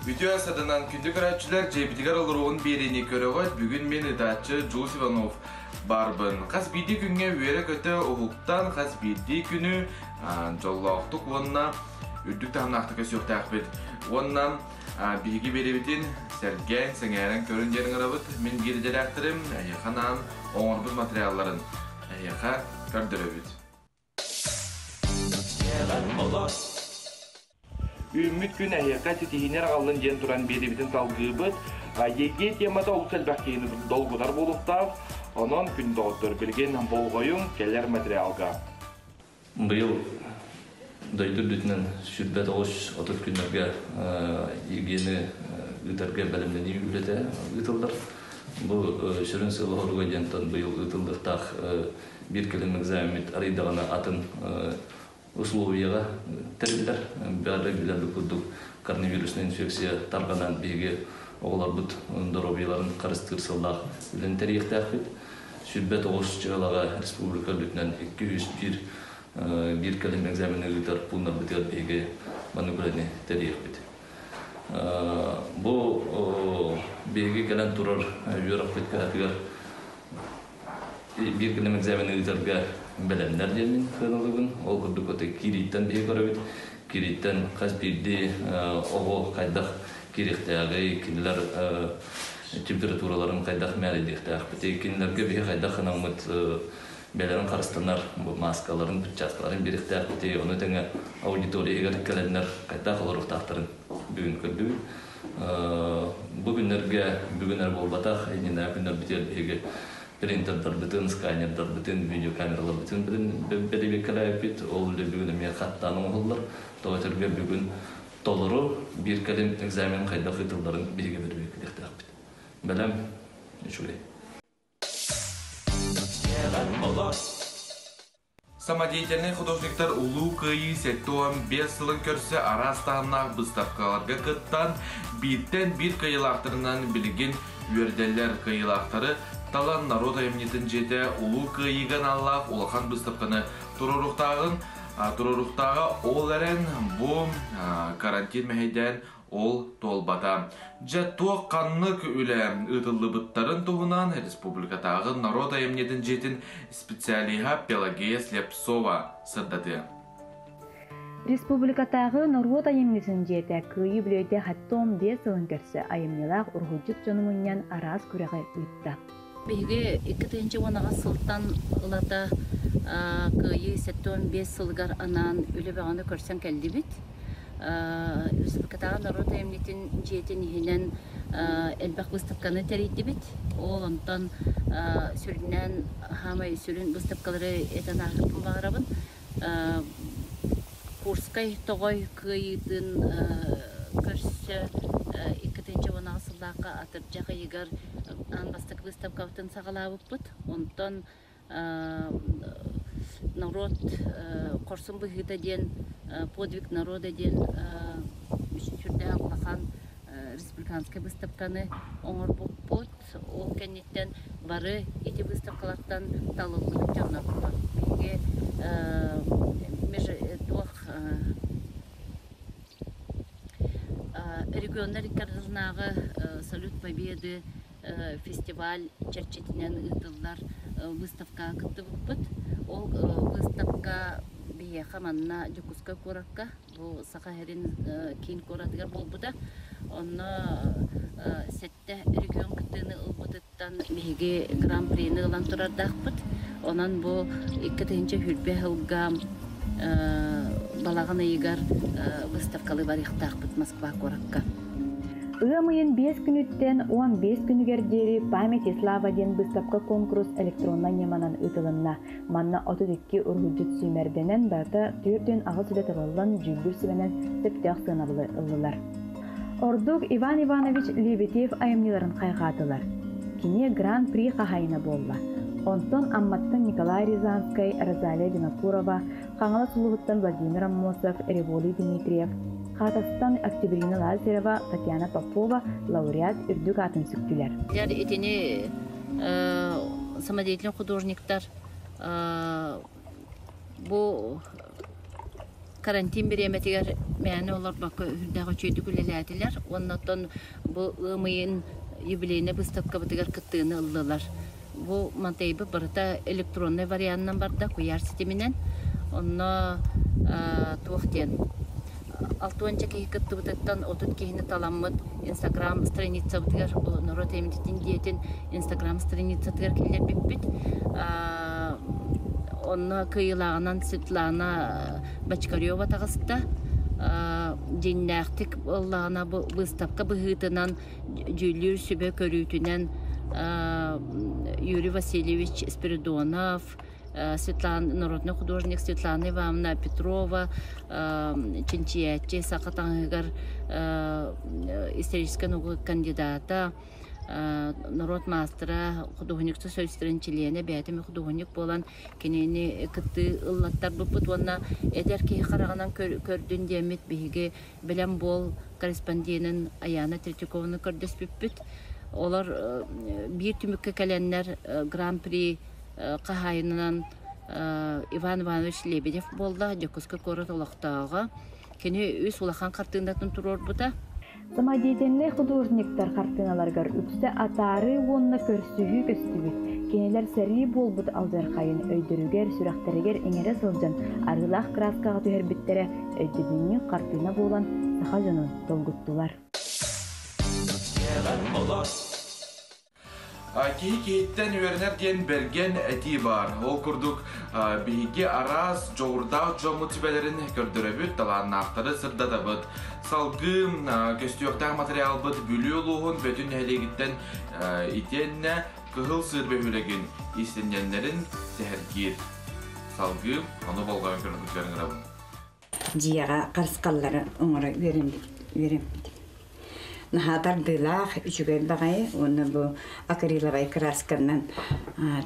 Үтүө саданан күндү көрөөччүлэр дьиэбитигэр олоруоҕун биэриини көрөҕүт. Бүгүн мин ытааччы Джулс Иванов барбын. Хас биирдии күҥҥэ үөрэ-көтө уһуктан, хас биирдии күнү дьоллоохтук уонна үрдүк таһымнаахтык көрсүөхтээхпит. Уонна биһиги биэрэбитин сэргээн, сэҥээрэн көрүн диэн ыҥырабыт. Мин биир идэлээхтэрим эһиэхэ анаан оҥорбут материалларын эһиэхэ көрдөрөбүт. Үүммүт күн эһиэхэ ситиһиини аҕаллын диэн туран биэриибитин салгыыбыт. ЕГЭ темата олус элбэх киһини долгутар буолуохтаах. Онон күн доҕоттор билигин болҕойуҥ кэлэр материалга. Быйыл дойду үрдүтүнэн 29-30 күннэргэ ЕГЭ-ни ыытарга бэлэмнэнии үлэтэ ыытыллар. Бу сүрүн сыала-соруга диэнтэн быйыл ыытыллыахтаах биир кэлим экзамеммит арыйдаҕына атын условияҕа тэриллэр. Бары билэрбит курдук коронавируснай инфекция тарҕанан биһиги оҕолорбут доруобуйаларын харыстыыр сыллаах үлэни тэрийиэхтээхпит. 29 дьыалаҕа республика үрдүнэн 201 биир кэлим экзамены ыытар пууннарбытыгар биһиги маннык үлэни тэрийиэхпит. Бу биһиги кэлэн турар үөрэхпит кыһатыгар биир кэлим экзамены ыытарга бэлэмнэр диэммин сыаналыыбын. Ол курдук ото киирииттэн биһиги көрөбүт. Киирииттэн хас биирдии оҕо хайдах киириэхтээҕий, кинилэр температураларын хайдах мээрэйдиэхтээхпитий, кинилэргэ биһи хайдах гынаммыт бэйэлэрин харыстанар бу мааскаларын, перчаткаларын биэриэхтээхпитий, ону тэҥэ аудитория иһигэр кэлэннэр хайдах олоруохтаахтарын бүгүн көрдүбүт. Бу күннэргэ бүгүн эрэ буолбатах, иннинээҕи күннэрбитигэр биһиги принтердарбытын, сканердарбытын, видеокамераларбытын бэрэбиэркэлээбиппит. Ол үлэ бүгүн эмиэ хаттаан оҥоһуллар. Тоҕо этэргэ бүгүн толору биир кэлим экзамен хайдах ыытылларын биһиги бэрэбиэркэлиэхтээхпит. Бэлэм, үчүгэй. Самодеятельнай художниктар Улуу Кыайыы 75 сылын көрсө араас таһымнаах быыстапкаларга кыттан, бииртэн биир кыайыылаахтарынан билигин үөрдэллэр. Кыайыылаахтары талан норуот айымньытын дьиэтэ Улуу Кыайыыга аналлаах улахан быыстапканы туруоруохтааҕын туруоруохтааҕа ол эрэн бу карантин мэһэйдээн ол туолбата. Дьэ, туох ханнык үлэ ыытыллыбыттарын туһунан республикатааҕы норуот айымньытын дьиэтин специалиһа Пелагея Слепцова сырдатыа. Республикатааҕы норуот айымньытын дьиэтэ Кыайыы үбүлүөйдээх 75 сылын көрсө айымньылаах уруһуйдьут дьону мунньан араас күрэҕи ыытта. Биһиги 2018 сылтан ылата Кыайыы 75 сылыгар анаан үлэ бөҕөнү көрсөн кэллибит. Республикатааҕы норуот айымньытын дьиэтин иһинэн элбэх выставканы тэрийдибит. Ол онтон сүрүннээн хаамай сүрүн выставкалары этэн ааһыахпын баҕарабын. Курскай тоҕой кыайыытын көрсө 2018 сыллаахха атырдьах ыйыгар аан бастакы выставкабытын саҕалаабыппыт. Онтон норуот хорсун быһыыта диэн подвиг народа диэн сүрдээх улахан республиканскай выставканы оҥорбуппут. Ол кэнниттэн бары ити выставкалартан талыллыбыт дьоннорбут. Биһиги туох регионнар икки ардыларынааҕы Салют Победы фестиваль чэрчитинэн ыытыллар выставкаҕа кыттыбыппыт. Ол выставка биһиэхэ манна Дьокуускай куоракка, бу Саха сирин киин куоратыгар буолбута. Онно сэттэ регион кыттыыны ылбытыттан биһиги гран-прини ылан турардаахпыт. Онон бу 2020 сылга балаҕан ыйыгар выставкалыы барыахтаахпыт Москва куоракка. Ыам ыйын 5 күнүттэн 15 күнүгэр диэри «Память и слава» диэн быыстапка-конкурс электроннай ньыманан ыытылынна. Манна 32 уруһуйдьут сүүмэрдэнэн, барыта 48 үлэ талыллан дьүүллүүр сүбэнэн сөптөөх сыанабылы ыллылар. Ордук Иван Иванович Лебедев айымньыларын хайҕаатылар. Кини Гран-при хаһаайына буолла. Онтон Амматтан Николай Рязанскай, Розалия Винокурова, Хаҥалас улууһуттан Владимир Аммосов, Револий Дмитриев, Хатастан Октябрина Лазарева, Татьяна Попова лауреат үрдүк аатын сүктүлэр. Итини самодеятельный художниктар бу Карантин бириэмэтигэр мээнэ олорбокко үрдээх үчүгэйдик үлэлээтилэр уонна оттон бу ыам ыйын юбилейнай быыстапкабытыгар кыттыыны ыллылар. Бу мантайбыт барыта электроннай варианынан барда, куйаар ситиминэн. Онно туох диэн алтыанча киһи кыттыбытыттан 30 киһини таламмыт Инстаграм страницабытыгар норуот эмититин диэтин Инстаграм страницатыгар киллэрбиппит. Онно кыайыылааҕынан Светлана Бочкарева таҕыста. Дьиҥнээхтик буоллаҕына бу быыстапка быһыытынан дьүүллүүр сүбэ көрүүтүнэн Юрий Васильевич Спиридонов, Светлана, народный художник Светлана Ивановна Петрова, чинчийээччи саха таҥаһыгар историческай наука кандидата, норуот маастара, худуоһунньуктар союзтарын чилиэнэ, бэйэтэ худуоһунньук буолан кинини кыттыы ыллаттарбыппыт уонна эдэр киһи хараҕынан көрдүн диэммит биһиги Бэлэм буол корреспонденын Аяна Третьякованы көрдөспүппүт. Олор биир түмүккэ кэлэннэр Гран-при хаһаайынынан Иван Иванович Лебедев буолла, Дьокуускай куорат олохтооҕо. Кини үс улахан хартыынатын туруорбута. Самодеятельнай художниктар хартыыналарыгар үксэ атаарыы уонна көрсүһүү көстүбүт. Кинилэр сэрии буолбут алдьархайын өйдөрүгэр, сүрэхтэригэр иҥэрэ сылдьан арыылаах кырааскаҕа түһэрбиттэрэ өйдөбүнньүк хартыына буолан саха дьонун долгуттулар. Киһи киһиттэн үөрэнэр диэн бэргэн этии баар. Ол курдук биһиги араас дьоҕурдаах дьоммут сүбэлэрин көрдөрөбүт, талааннаахтары сырдатабыт. Салгыы көстүөхтээх материалбыт Бүлүү улууһун Бөтүн нэһилиэгиттэн итиэннэ Кыһыл Сыыр бөһүөлэгин иистэнньэннэрин сэһэргиир. Салгыы ону болҕойон көрөргүтүгэр ыҥырабын. Дьиэҕэ харысхаллары оҥоро үөрэммитим. Наһаа тардыылаах, үчүгэй баҕайы уонна бу акриловай красканан,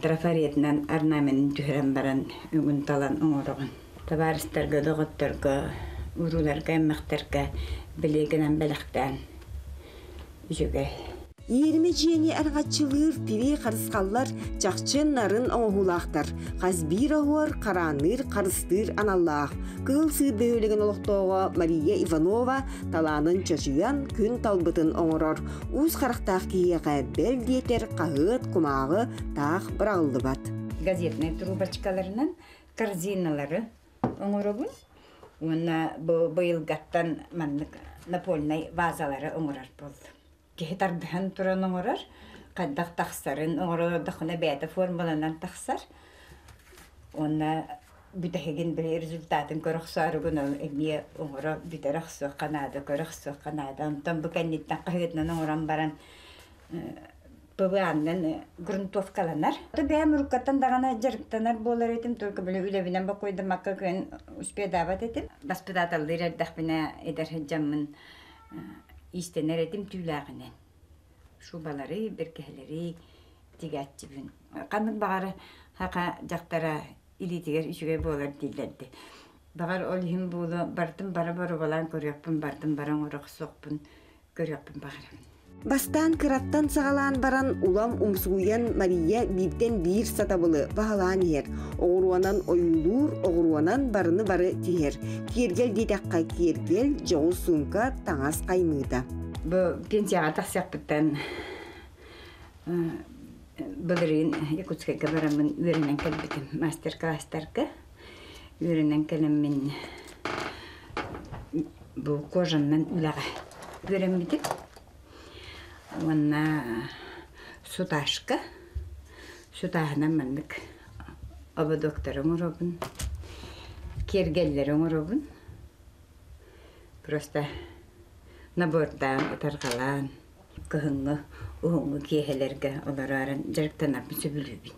трафаретынан орнаменын түһэрэн баран өҥүн талан оҥороҕун. Табаарыстарга, доҕотторго, урууларга, аймахтарга билигинэн бэлэхтээн үчүгэй. Иэримэ дьиэни арҕаччылыыр тирии харысхаллар чахчы нарын оҥоһуулаахтар. Хас биир оһуор хараанныыр, харыстыыр аналлаах. Кыһыл Сыыр бөһүөлэгин олохтооҕо Мария Иванова талаанын чочуйан, күн талбытын оҥорор. Уус харахтаах киһиэхэ бэл диэтэр хаһыат, кумааҕы таах быраҕыллыбат. Газетнай трубочкаларынан корзиналары оҥоробун уонна бу быйылгаттан маннык напольнай вазалары оҥорор буоллум. Киһи тардыһан туран оҥорор, хайдах тахсарын оҥорордоххуна бэйэтэ формуланан тахсар. Уонна бүтэһигин били результатын көрө охсооругун эмиэ оҥоро бүтэрэ охсуохха наада, көрө охсуохха наада. Онтон бу кэнниттэн хаһыатынан оҥорон баран ПВА-нан грунтовкаланар. Бэйэм уруккаттан даҕаны дьарыктанар буолар этим, только били үлэбинэн бокуойдаммакка күн успедаабат этим. Баспытааталлыыр эрдэхпинэ эдэр сылдьаммын иистэнэр этим түүлээҕинэн. Шубалары, бэргэһэлэри тигээччибин. Ханнык баҕар хака дьахтара илиитигэр үчүгэй буолар дииллэрди. Баҕар ол иһин буолуо бартын бара боруобалаан көрүөхпүн, бартын бара оҥоро охсуохпун көрүөхпүн баҕарабын. Бастаан кыраттан саҕалаан баран улам умсугуйан Мария бииртэн биир сатабылы баһылаан иһэр. Оҕуруонан ойуулуур, оҕуруонан барыны бары тиһэр. Киэргэл диэтэххэ киэргэл, дьоҕус суумка, таҥас хаймыыта. Бу пенсияҕа тахсыахпыттан былырыын Якутскайга бараммын үөрэнэн кэлбитим мастер-класстарга. Үөрэнэн кэлэммин бу кожаннан үлэҕэ үөрэммитим. Уонна суташка, сутааһынан маннык ободоктары оҥоробун, киэргэллэри оҥоробун. Просто набордаан, ытарҕалаан, кыһыҥҥы уһуҥҥу киэһэлэргэ олороорун дьарыктанарбын сөбүлүүбүн.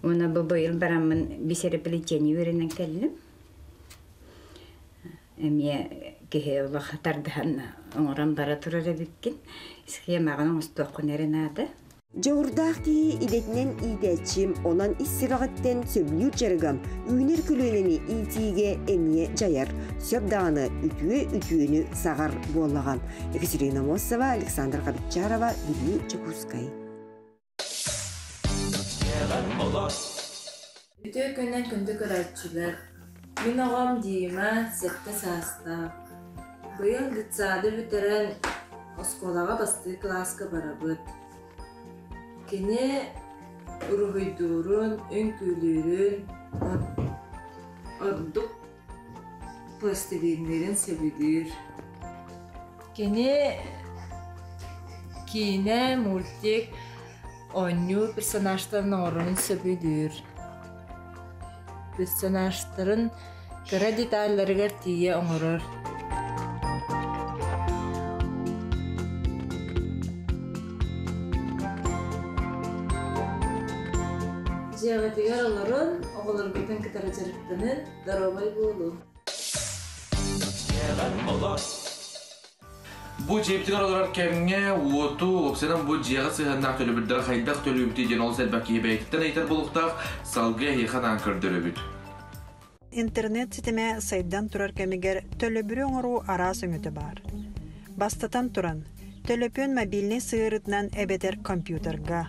Уонна бу быйыл бараммын бисереплетение үөрэнэн кэллим. Эмиэ киһи олох тардыһан оҥорон бара турар эбиккин. Схемаҕын оҥостуоххун эрэ наада. Дьоҕурдаах киһи идэтинэн иитээччим, онон ис сүрэҕиттэн сөбүлүүр дьарыгым үүнэр көлүөнэни иитиигэ эмиэ дьайар. Сөп даҕаны үтүө үтүөнү саҕар буоллаҕа. Екатерина Мосова, Александр Хабичарова, Бүлүү, Дьокуускай. Үтүө күнүнэн күндү көрөөччүлэр! Мин оҕом Дима сэттэ саастаах. Быйыл детсады бүтэрэн оскуолаҕа бастакы кылааска барабыт. Кини уруһуйдуурун, үҥкүүлүүрүн, ордук пластилинныырын сөбүлүүр. Кини киинэ, мультик, оонньуу персонажтарын оҥорорун сөбүлүүр. Персонажтарын кыра деталларыгар тиийэ оҥорор. Дьиэҕитигэр олорон, оҕолоргутун кытары дьарыктанын, доруобай буолуҥ. Бу дьиэбитигэр олорор кэмҥэ уоту, уопсайынан бу дьиэҕэ сыһыаннаах төлөбүрдэри хайдах төлүүбүтүй диэн олус элбэх киһи бэйэтиттэн ыйытар буолуохтаах, салгыы эһиэхэ анаан көрдөрөбүт. Интернет ситимэ сайдан турар кэмигэр төлөбүрү оҥоруу араас өҥөтө баар. Бастатан туран, төлөпүөн мобильнай сыһыарыытынан эбэтэр компьютерга,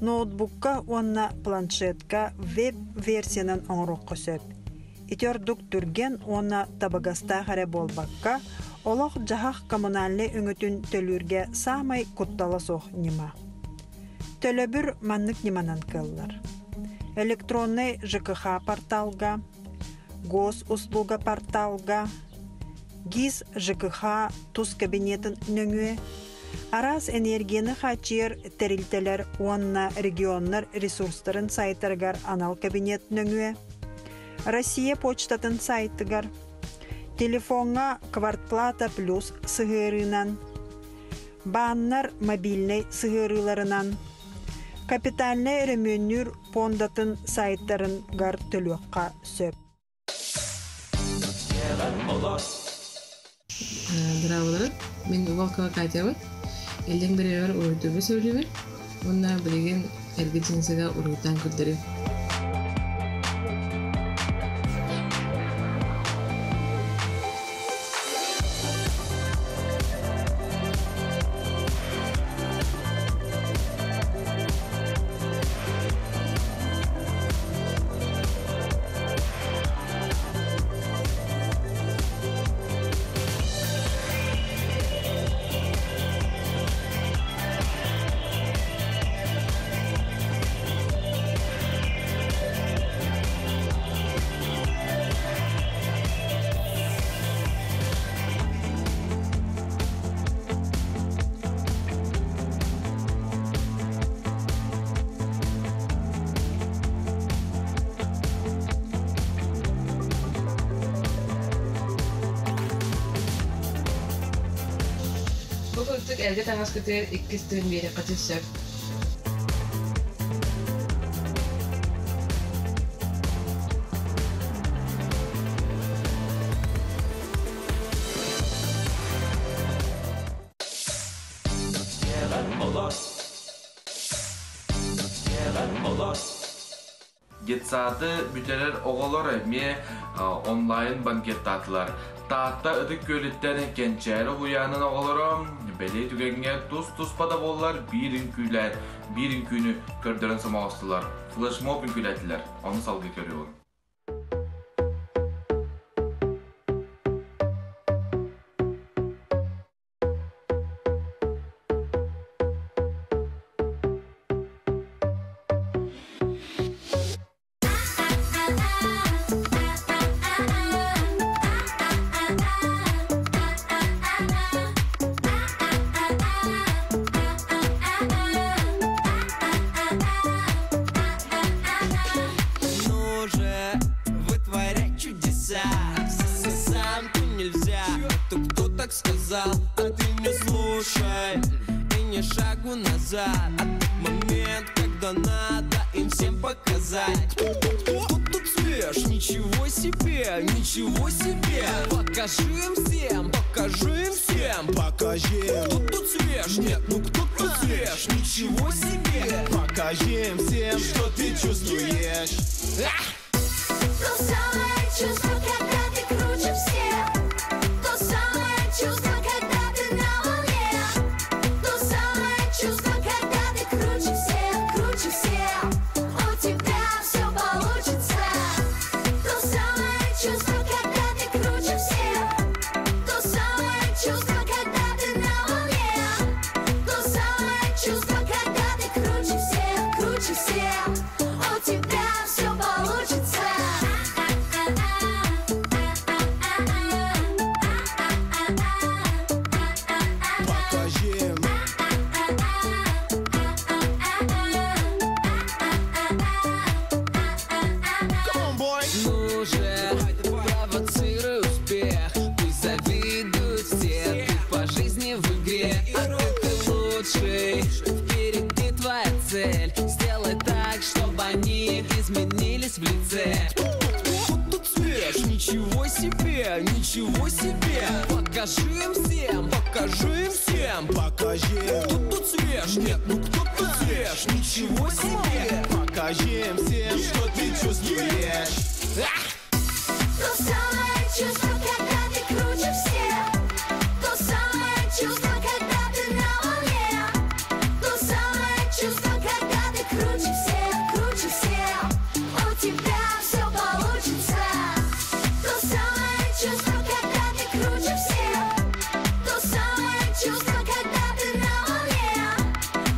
ноутбукка уонна планшетка веб-версиянан оҥоруохха сөп. Ити ордук түргэн уонна табыгастаах эрэ буолбакка, олох-дьаһах коммунальнай өҥөтүн төлүүргэ саамай куттала суох ньыма. Төлөбүр маннык ньыманан кыаллар. Электроннай ЖКХ порталга, Госуслуга порталга, ГИС ЖКХ тус кабинетын нөҥүө араас энергияны хааччыйар тэрилтэлэр уонна регионнар ресурстарын сайтарыгар анал кабинет нөҥүө, Россия почтатын сайтыгар, телефоҥҥа квартплата плюс сыһыарыынан, бааннар мобильнай сыһыарыыларынан, капитальнай өрөмүөннүүр пуондатын сайтарыгар төлүөххэ сөп. Драабыларын мин Волкова Катябыт иллэҥ бириэмэбэр уруһуйдуурбун сөбүлүүбүн уонна билигин эргэ джинсыга уруһуйдаан көрдөрүм. Бу курдук эргэ таҥаскытыгар иккис тыын биэриэххитин сөп. Детсады бүтэрэр оҕолор эмиэ онлайн банкеттаатылар. Таатта Ытык Күөлүттэн Кэнчээри уһуйаанын оҕолоро бэлиэ түгэҥҥэ тус-туспа да буоллар биир үҥкүүлээн, биир үҥкүүнү көрдөрөн сомоҕостулар. Флешмоб үҥкүүлээтилэр. Ону салгыы көрүөҕүҥ. Ну же, вытворяй чудеса. Сам ты нельзя, это кто так сказал? А ты не слушай и ни шагу назад. А тот момент, когда надо им всем показать. Кто, кто, кто, кто тут свеж? Ничего себе, ничего себе. Покажи им всем, покажи им всем. Покажи. Кто тут свеж? Нет, ну кто тут свеж? Ничего себе. Покажи им всем, что ты чувствуешь. То самое чувство, когда ты круче всех. То самое чувство, когда ты на волне. То самое чувство, когда ты круче всех, круче всех. У тебя все получится. То самое чувство. лучший. Впереди твоя цель. Сделай так, чтобы они изменились в лице. Кто тут свеж? Ничего себе, ничего себе. Покажи им всем, покажи им всем. Покажи. Кто тут свеж? Нет, ну кто тут свеж? Ничего себе. Покажи им всем, что ты чувствуешь. То самое чувство, когда ты круче всех. То самое чувство, когда ты на волне. То самое чувство, когда ты круче всех, круче всех. У тебя все получится. То самое чувство, когда ты круче всех. То самое чувство, когда ты на волне.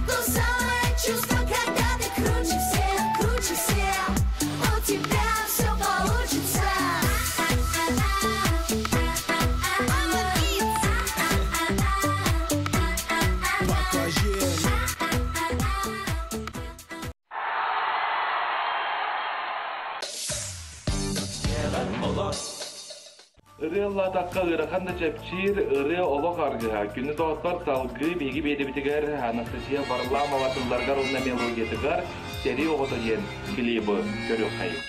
То самое чувство, когда ты круче всех, круче всех. У тебя все получится. Покажи. Ырыа ыллаатахха ыарахан да чэпчиир, ырыа олох аргыһа. Күнү доҕоттор салгыы биһиги биэдэбитигэр Анастасия Варламова тылларыгар уонна мелодиятыгар «Сэрии оҕото» диэн клибы көрүөххэйиҥ.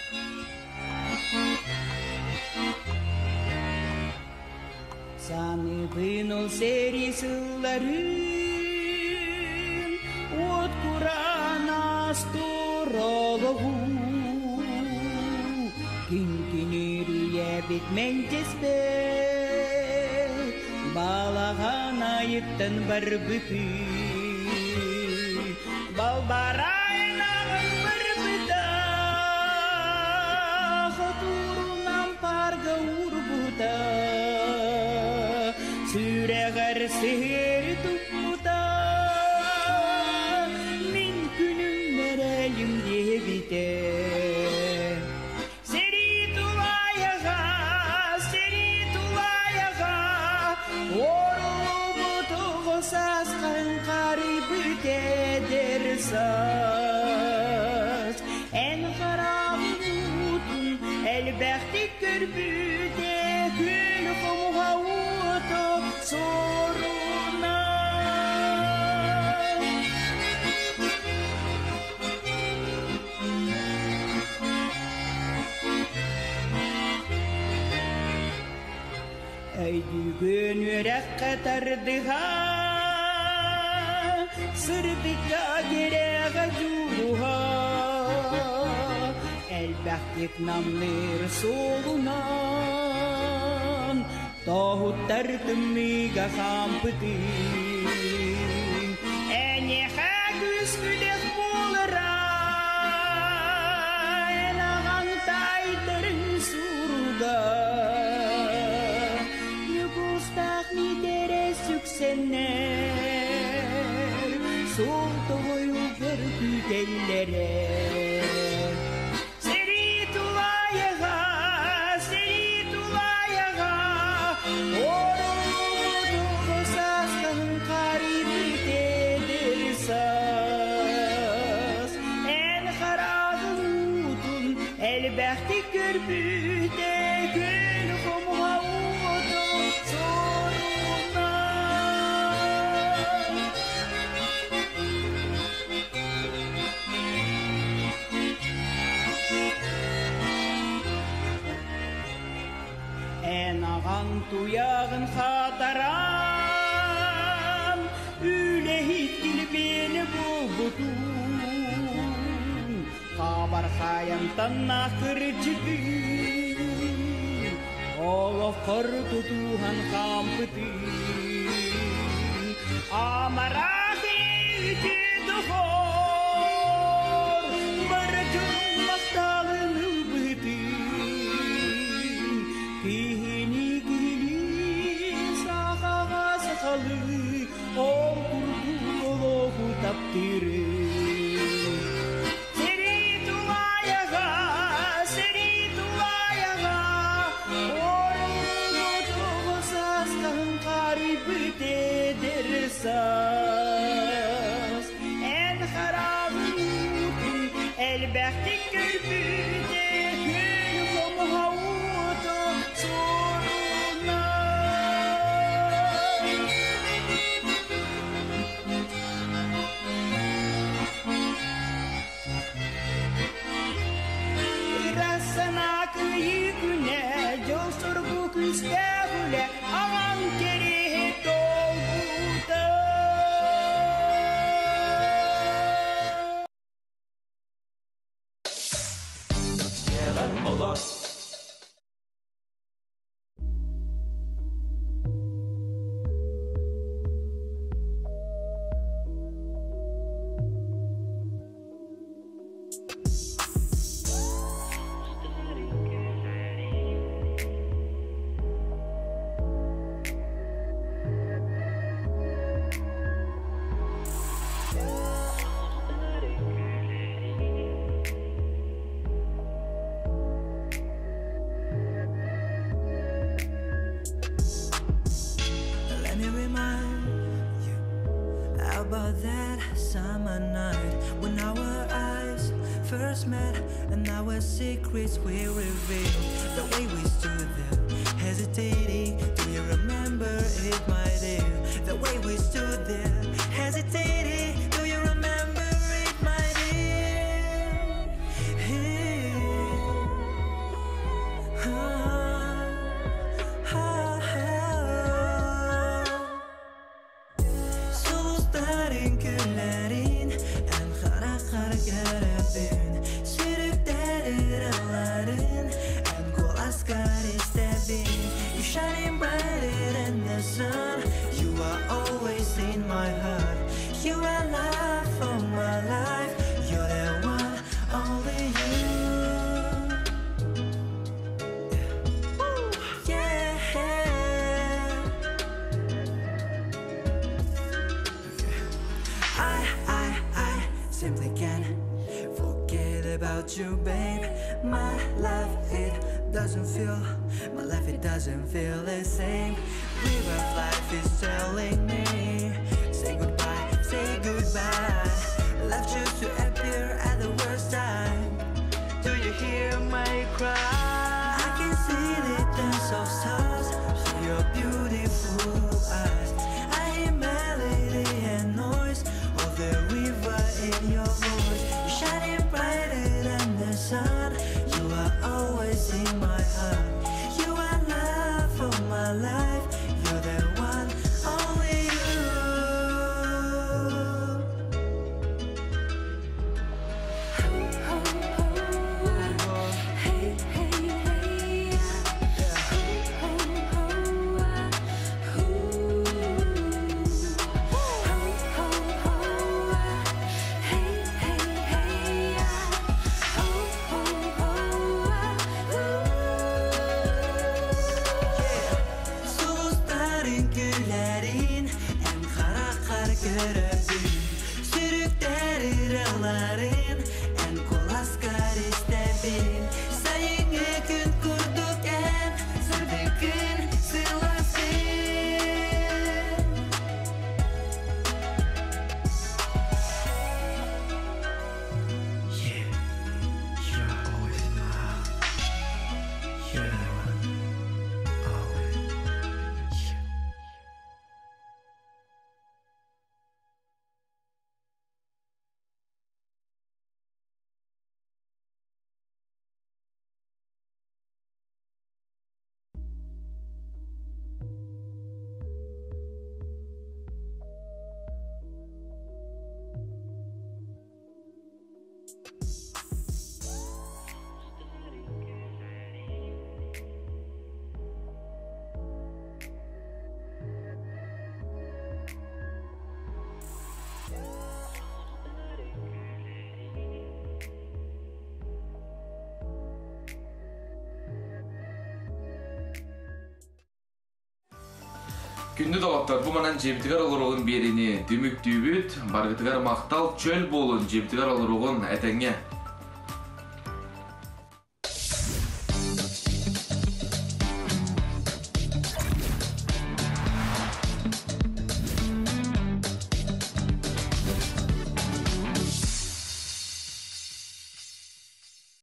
Саныыбын ол сэрии сылларын, уот кураан астур олоҕу. Күн-күнүрүйэбит мэлдьэспэт, балаҕан айыттан барбытыы. Балбарайнаҕын барбыта, хотуурунан парга уурбута, сүрэҕэр сыһыары туппута, мин күнүм мэрэлим диэбитэ. Сэрии тулаайаҕа, сэрии тулаайаҕа, орулубут оҕо саасхан харыйбыт эдэр саас. Эн хараҕын уутун элбэхтик көрбүтэ, күөл хомуһа уота соруна. Өйдүүгүн үөрэххэ тардыһа, сырдыкка кирэҕэ дьулуһа, элбэхтик намныыр суолунан, тоһуттар тымныыга хаампытыҥ. Эйиэхэ күүс-күдэх буолара, эн аҕаҥ таайдарын суруга. Ньукуустаах Миитэрэ сүксэннэр, суол тоҕойугар күүтэллэрэ. Сэрии тулаайаҕа, сэрии тулаайаҕа, орулубут оҕо сааскаһын харыйбыт эдэр саас. Эн хараҕын уутун элбэхтик көрбүтэ, күөл хомуһа уота соруна. Эн аҕаҥ туйаҕын хатаран, үлэһит килбиэни булбутун, хабархайантан кырдьыгын, олоххор тутуһан хаампытын. Амарах үтүө доҕор, барытын махталын ылбытын, киһини киһилии сахаҕа сахалыы, ол курдук олоҕу таптыырын. Сэрии тулаайаҕа, сэрии тулаайаҕа, орулубут оҕо сааскаһын харыйбыт эдэр саас. Эн хараҕын уутун элбэхтик көрбүтэ, күөл хомуһа уота суоруна. About that summer night when our eyes first met and our secrets were revealed. The way we stood there, hesitating. Do you remember it, my dear? The way we stood there, hesitating. Do you remember it, my dear? Hey. Ah, ah, ah. Сулустарын күллэрин эн хараххар көрөбүн Сүрүктэр ыраларын эн куоласкар истэбин You shining brighter than the sun. You are always in my heart. You are love for my life. You're the one, only you. Yeah. I simply can't forget about you, babe. My life, it doesn't feel, my life, it doesn't feel the same. River of life is telling me, say goodbye, say goodbye. Love just to appear at the worst time. Do you hear my cry? I can see the dance of stars through your beautiful eyes. I hear melody and noise of the river in your voice. You're shining brighter than the sun. You are always in my heart. You are love for my life. You're the one, only you. Сулустарын күллэрин эн хараххар көрөбүн Сүрүктэр ыраларын эн куоласкар истэбин Сайыҥҥы күн курдук эн сырдыккын сылааскын. Yeah, you are always in my heart. You're the one, always. You. Күндү доҕоттор, бу манан дьиэбитигэр олоруоҕун биэриини түмүктүүбүт. Барыгытыгар махтал, чөл буолун, дьиэбитигэр олоруоҕун этэҥҥэ.